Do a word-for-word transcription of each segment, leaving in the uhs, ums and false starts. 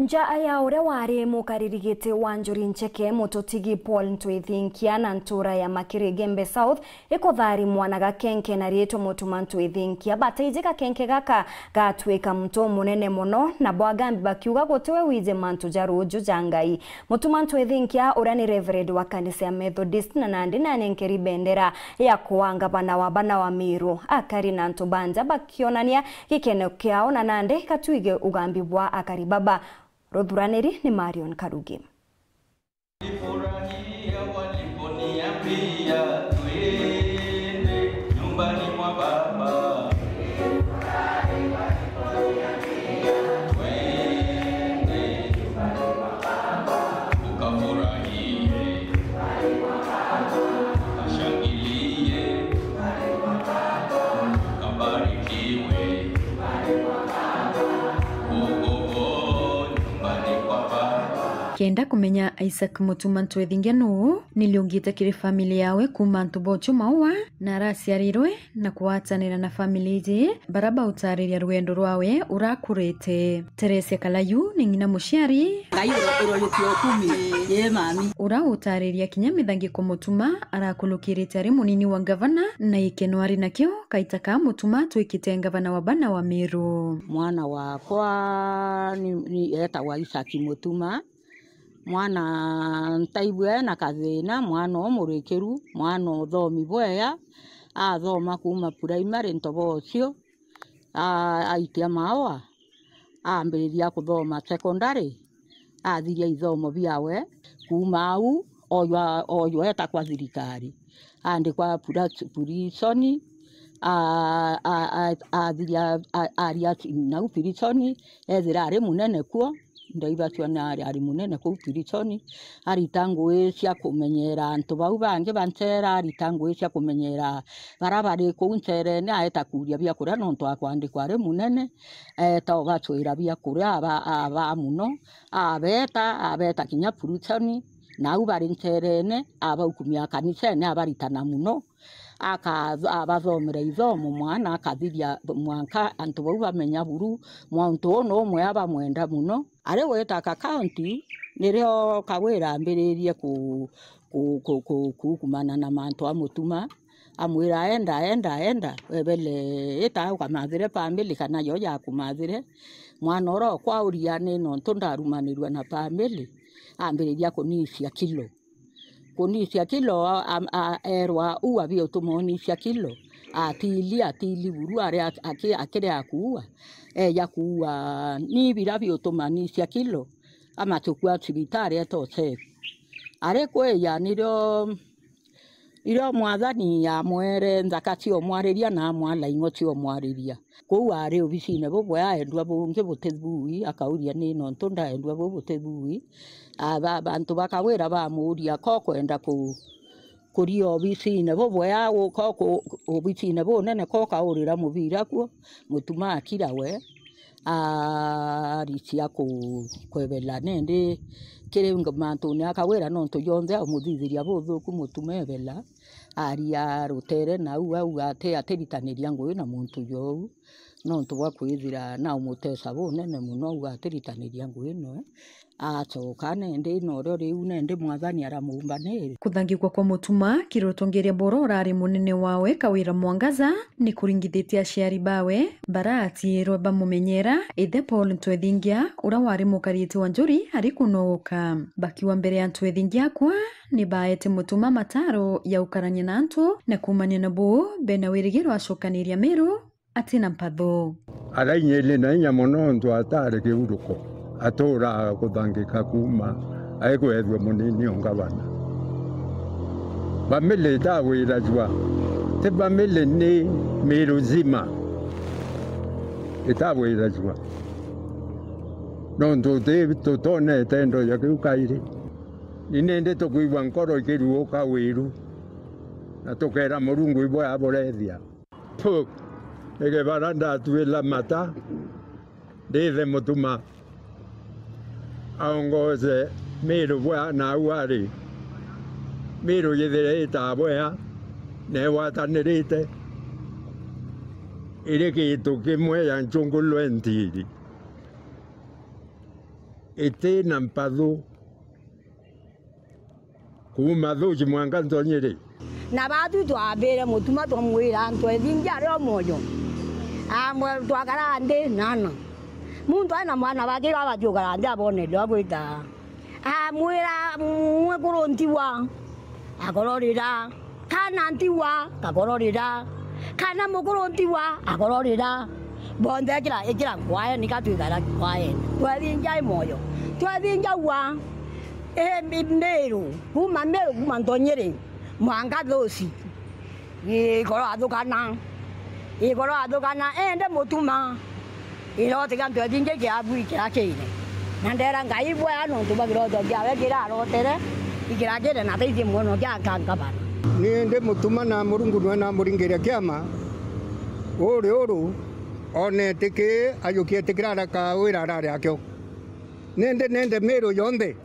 Nja ya uria wari mukariri giti wa Njuri Ncheke, Mututigi Paul Ntwithinkia na ntura ya Makiri Gembe South ikutharimwa na gakenke na riitwa Mutuma Ntwithinkia, bataiji gakenke gaka gatwika muntu umunene mono, nabo agambi bakiuga gutiwe wiji mantu ja ruuju ja Ngai. Mutuma Ntwithinkia, uria ni Reverend wa kanisa ya Methodist, na nandi nanenkeri bendera ya kwaa ngavana wa bana wa Miru, akari na antu ba nja bakionania gikeno kiao, na nandi katwige ugambi bwa akari baba. Ruthuraniri ni Marion Karugi. Furahia waliponiambia twende nyumbani mwa Baba. Twende ukafurahie, ukashangilie, ukabarikiwe. Ugogo nyumbani kwa Baba. Kenda kumenya Isaac Mutuma Ntwithingia nuu, niliungite kiri family yawe kuuma antu bochu maua, na araciarirwe na kugwatanira na family iji, bara bautariria rugendo rwawe urakurite. Teresia Kalayu ni ng'ina muciari. Ngai uro-, uroyukia ukumi. Ii, mami. Ura utariria kinya mithangiko Mutuma arakulukirite ari munini wa ngavana, na ikeno ari nakio kaita ka Mutuma atwikite ngavana wa bana wa Miru. Mwana wakwa ni, ni etagwa Isaac Mutuma. Mwana ntaigua ena kathina, mwana umurikiru, mwana uthomi bwega, athoma kuuma primary ntobocio, a-, aitia maua, ambiriria kuthoma secondary, athiria ithomo biawe. Kuuma au, oywa, oywa eta kwa thirikari, andikwa pura-, prison, a-, a-, a-, athiria, a-, aria nau prison, ethira ari munene kuo. Ndaibacua ni ari, ari munene kuu prison, arita ngui cia kumenyera antu bau bangi ba nchera, arita ngui cia kumenyera bara bari kuu ncherene, aeta kuuria biakuria nontu akwandikwa ari munene, eeta ubacwira biakuria, aba, aba muno, abeta, abeta kinya prison, nau bari ncherene, abaukumia kanisene, abaritana muno. Aka-, abathomera ithomo mwana akathiria mwanka antu bau bamenya buru, mwantu uu no umwe abamwenda muno. Ari gwita ka county, nirio Kawira ambiririe ku-, ku-, ku-, ku-, kuukumana na mantu a Mutuma, amwira, "Enda, enda, enda, webele ita ukamathire family kana yo yakumathire." Mwana uria okwa uria ni nontu ndarumanirua na family, ambiriria kunisia kilo. Kunisia kilo, a, a, a, erwa, "Ua biutuma unisia kilo." Atili, atili buru ari a-, aki-, akiri akuua. Eja kuua ni bira biutuma nisia kilo. Amacukua cibitari eta usefu. Ari kwija nirio, irio Mwathani amwere nthaka ciomwariria na amwala ing'o ciomwariria. Kuu ari obisine bubwe aendua bungi buti bui, akauria, "Ni nontu ndaendua buu buti bui?" Aba, bantu ba Kawira bamuuria, "Ko kwenda ku-, kuria obisine bubwe au, ko ku-, obisine bunene, ko kaurira mubira kuo?" Mutuma akira we, aricia ku-, kwebela nindi kiri mantune a Kawira, nontu jonthe aumuthithiria buthuku, Mutuma ebela. Aria rutere nau, auga ati, atiritaniria ngui na muntu jou, nontu bwa kwithira na umutesa bunene mono, auga atiritaniria ngui noe. Acoka nende norio riu nende Mwathani aramumbanira. Kuthangikwa kwa Mutuma kiri utongeria bora urari munene wawe Kawira Mwangaza ni kuringithitie aciari bawe bara atiirwe bamumenyera ithe Paul Ntwethingia, uria wari mukariti wa Njuri ari kunogoka. Bakiwa mbere ya Ntwethingia akua, ni baete Mutuma mataro ya ukarania na antu na kuumania nabo bena wirigiro acokaniria Meru atina mpatho. Arainyirie na inya mono ontu atari kiuruko, atuura kuthangika kuuma aikwethua munini o ngavana. Family itagwirajua, ti family, ni Meru nzima itagwirajua. Nontu ti tutonete ndoya kiu kairi. Ni nindi tukwigua nkoro ikiruuka wiru, na tukeera Murungu ibwe aburethia. Pu, ni kibara ndatuila mata, ndithe Mutuma aongoze Meru bwa nau ari. Meru yithire itabwea, negwatanirite iri kintu kimwe ya nchungulwe ntiri. iti na mpathu. Kuuma Thuci mwanka Ntonyiri. Na baatwi twambire Mutuma twamwira antu ethingi ari o mwoyo. Amwe twakara nthi nana. Muntu aina mwana wake iga agathiukara nthi abone ndwa gwita. Amwira mwekuru ntiwa. Akororira. Kana ntiwa, kakororira. Kana mukuru ntiwa, akororira. Bonthe ekira, ekira nkwaeni, ka twikara nkwaeni. Twethingia i mwoyo. Twethingia ua. I, i, Miru, kuuma Miru, kuuma Ntonyiri, mwanka Thuci. Igoro athukana. Igoro athukana, ende Mutuma. Irote kia antu ethingi kiabu ikirakire. Na ndera Ngai bwea nontu bwa kiroto kiawe kirarotere, ikirakire na taitie mwono kia nkanga bana. Ni ndi Mutuma na Murungu nwe na muringiria kiama, uri uru, onetiki ajukie tikira araka wira arari akio. Ni ndi nende Miru yonthe,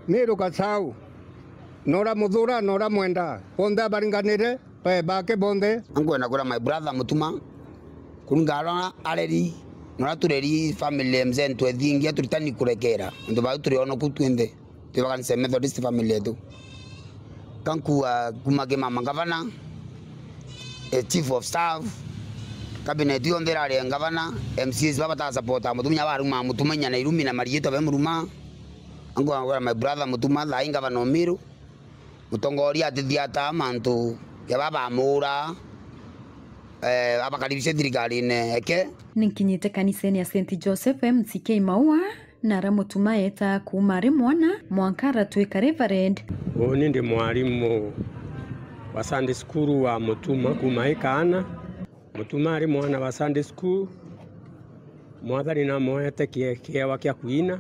Miru Gasau, nora muthura, nora mwenda, bonthe abaringanire, bae bake bonthe. Nkwenda kwira my brother Mutuma, kuringana na areri, na uria tureri family ya mzee Ntwethingia, turitani kurekera. Antu bau turi ono ku twinthe, twi ba kanisa ya Methodist family yetu. Kankua kuma ki mama ngavana, eh, chief of staff, cabinet yonthe irari ya ngavana, M C As baba ta support Mutuma, inya baruma Mutuma inya na irumi na mariitwa be muruma. Ankwenda kwira my brother Mutuma, thaa ii ngavana o Miru. Mutongoria atithiataa mantu ya baba amuura, eh, abakaribishe thirikarine eke. Ni nkinyite kanisene ya Saint Joseph M C K Maua, na ara Mutuma eeta kuuma ari mwana, mwanka aratwika Reverend. Uuni ndi mwarimu wa Sunday school wa Mutuma kuuma i kaana. Mutuma ari mwana wa Sunday school, Mwathani namwete kie-, kiewa kia kwina.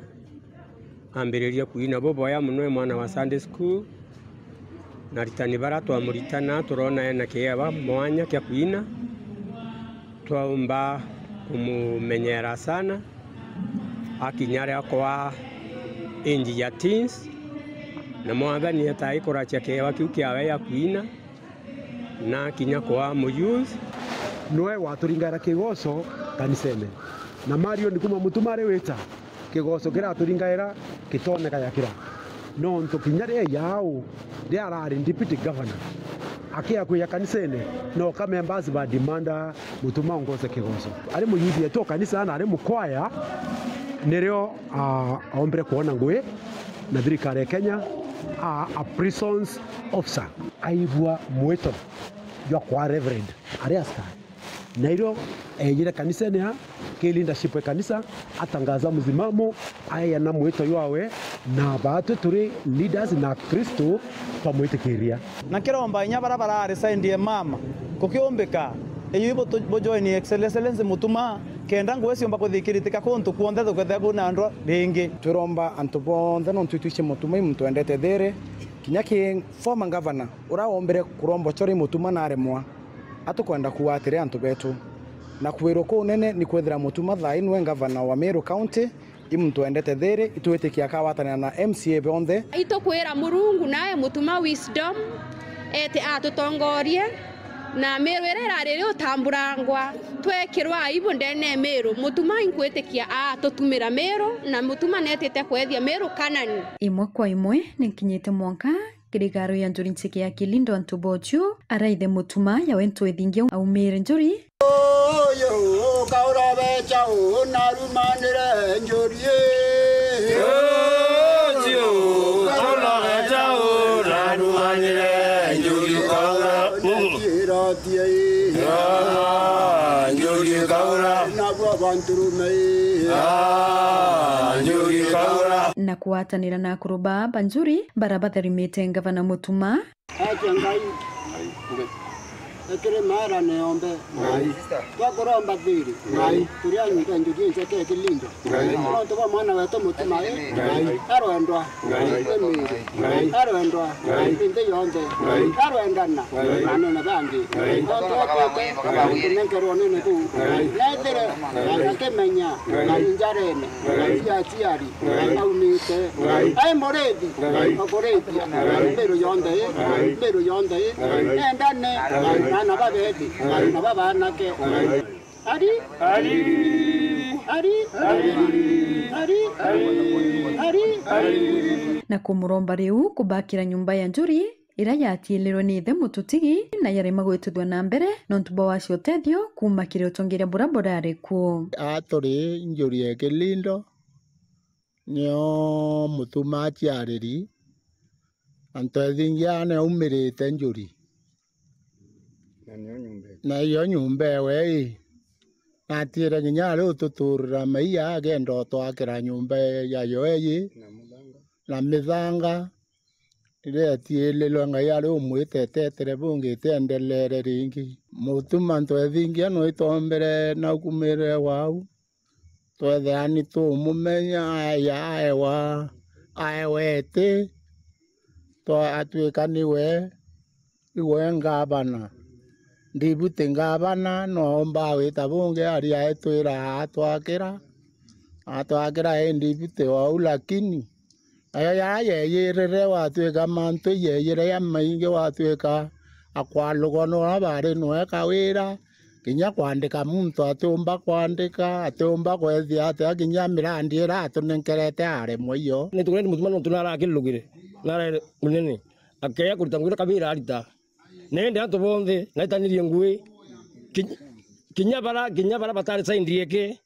Ambiririe kwina buboya mono e mwana wa Sunday school, na aritani bara twamuritana turona ena kiewa mwanya kia kwina. Twaumba kumumenyera sana, akinya aria kwa age ya teens, na Mwathani eta aikuracia kiewa kiu kiawe ya kwina. Na kinya kwaa muyuthi. Noe waturingaira kigoco kanisene. Na Marion kuma Mutuma ari wita, kigoco kiraturingaira kitoneka ya kira. Nontu kinya ria yao ria arari deputy governor, akiakuya kanisene, no ka members ba demanda Mutuma ongoce kigoco. Ari muyuthi etu o kanisa na ari mukwaya, nirio, ah, ombire kwona ngui na thirikari ya Kenya, a, a prisons officer. Aigua mwito jwa kwa Reverend ari askari. Na irio eejire kanisene ya, ki leadership ya kanisa, atangaza msimamo, aeana mwito jwawe, na baatwi turi leaders na Kristo twamwitikiria. Na kiromba inya bara barari side ya mama, kukiumbika, iyu ibu tu-, bujoini Excellency Mutuma, kenda ngui ciumba kuthikiritika kuntu kuonthe tukethira kwina ndwa ringi. Twiromba antu bonthe, nontu itwici Mutuma i muntu wendete thiri, kinya ki former governor, uria wombire kuromba ucori Mutuma na aremwa. Atukwenda kuuga atiri antu betu, na kwirwa kunene ni kwithira Mutuma thaa ii nwe ngavana wa Meru County, i muntu wendete thiri, itwitikia akawatanira na M C A bonthe. Itukwira Murungu nae Mutuma wisdom, ete atutongorie, na Meru iria irari iri utamburangwa, twekirwa aibu ndene ya Meru. Mutuma inkwitikia atutumira Meru, na Mutuma netite kwethia Meru Kanani. Imwe kwa imwe ni nkinyite mwanka kiri garu ya njuri ncheke ya Kilindo antu bochu, araithe Mutuma yawe Ntwethingia aumire njuri. Uyu ukaura becha u narumanire njuri. Uyu ukaura becha u narumanire njuri ukaura. Irotie. Ah, njuri ukaura. Nabuo banturume. Ah, njuri ukaura. Na kugwatanira na akuru ba ba njuri, bara batharimite ngavana Mutuma. Acha Ngai. Ekire maara neombe. Ngai. Twakuromba thiri. Ngai. Turia nyumba njuri ncheke Kilindo. Ngai. Nontu bwa mwana wetu Mutuma, eh? Ngai. Arwendwa. Ngai. Nthi miri. Ngai. Arwendwa. Ngai. Nthi yonthe. Ngai. Arwendana. Ngai. Na anene bangi. Ngai. Nontu okite, Ngai. Kunenkerwa nene kuu. Ngai. Nethire, Ngai. Akimenya, Ngai. Ngai njarene. Ngai. Cia aciari. Ngai. Aumite. Ngai. Ai murithi. Ngai. Okurithia. Ngai. Mbiru yonthe ii. Ngai. Mbiru yonthe ii. Ngai. Nendane. Ngai. Na, na babethi. Ngai. Na babanake. Ngai. Ari. Ari. Ari. Ari. Ari. Ari. Na kumuromba riu kubakira nyumba ya njuri iria yatiilirwe ni ithe mututigi na yarema gwitithua na mbere nontu bwa wacia utethio kuuma kiri utongeria buria burari kuo. Aturi njuri ya Kilindo nio Mutuma aciariri, na Ntwethingia nio aumirite njuri. Na nio nyumba ewe. Na iyo nyumba ewe ii. Na atiire kinya ari ututurira maia, akenda utwakira nyumba yayo ii na mithanga. Riria etiilirwe, Ngai ari umwite etetere bungi itiendeleere ringi. Mutuma Ntwethingia no itombere na ukumire wau. Twethira ni tumumenya, aya aewa, aewa iti, twa-, atwika niwe, iwe ngavana. Deputy ngavana no aumba gwita bungi, ari aetwira atwakira, atwakira e deputy wau, lakini nayo ya yeyirire, watwika mantu iyeyire ya maingi, watwika akwalugwa ni uria bari nwe Kawira, kinya kwandika muntu atiumba kwandika, atiumba kwethia atia, kinya mirandi iria atunenkerete aremwa iyo. Ni tukurendi Mutuma nontu narakirirugire, naraere munene, akeya kurita ngugi iria Kawira arita. Na indi antu bonthe naitanirie ngugi, ki-, kinya bara, kinya bara batari saindi eke,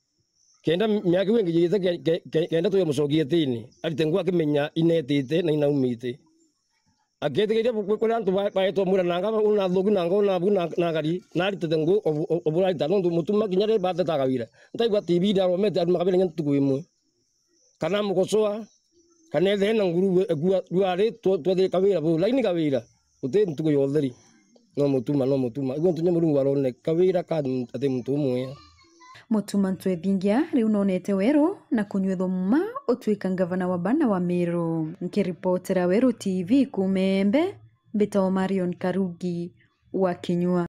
kenda miaka iu ingi yite ke-, ke-, ke-, kenda tuye mucokie tini, arite ngugi akimenya inetite na inaumite. Aketikiria bu-, bu-, kuria antu ba-, baetwa mwira nanga, unathuki nanga, unabu na, na ngari, naritite ngugi obu-, obu-, oburarita, nontu Mutuma kinya ri bateta Kawira. Ntaigua T V ndaromete aruma Kawira kinya ntuku imwe. Kana mugocoa, kana ethire na nguru we-, ekua, rwari twe-, twethire Kawira bu, lakini Kawira, guti ntuku ya utheri. No Mutuma, no Mutuma. Igua ntu nya Murungu arone Kawira ka ati muntu umwe. Mutuma Ntwethingia riu nonete weru na kunyuithwa muma utwika ngavana wa bana wa Meru. Nkiripotera Weru T V kuuma Embe, mbitagwa Marion Karugi wa Kinyua.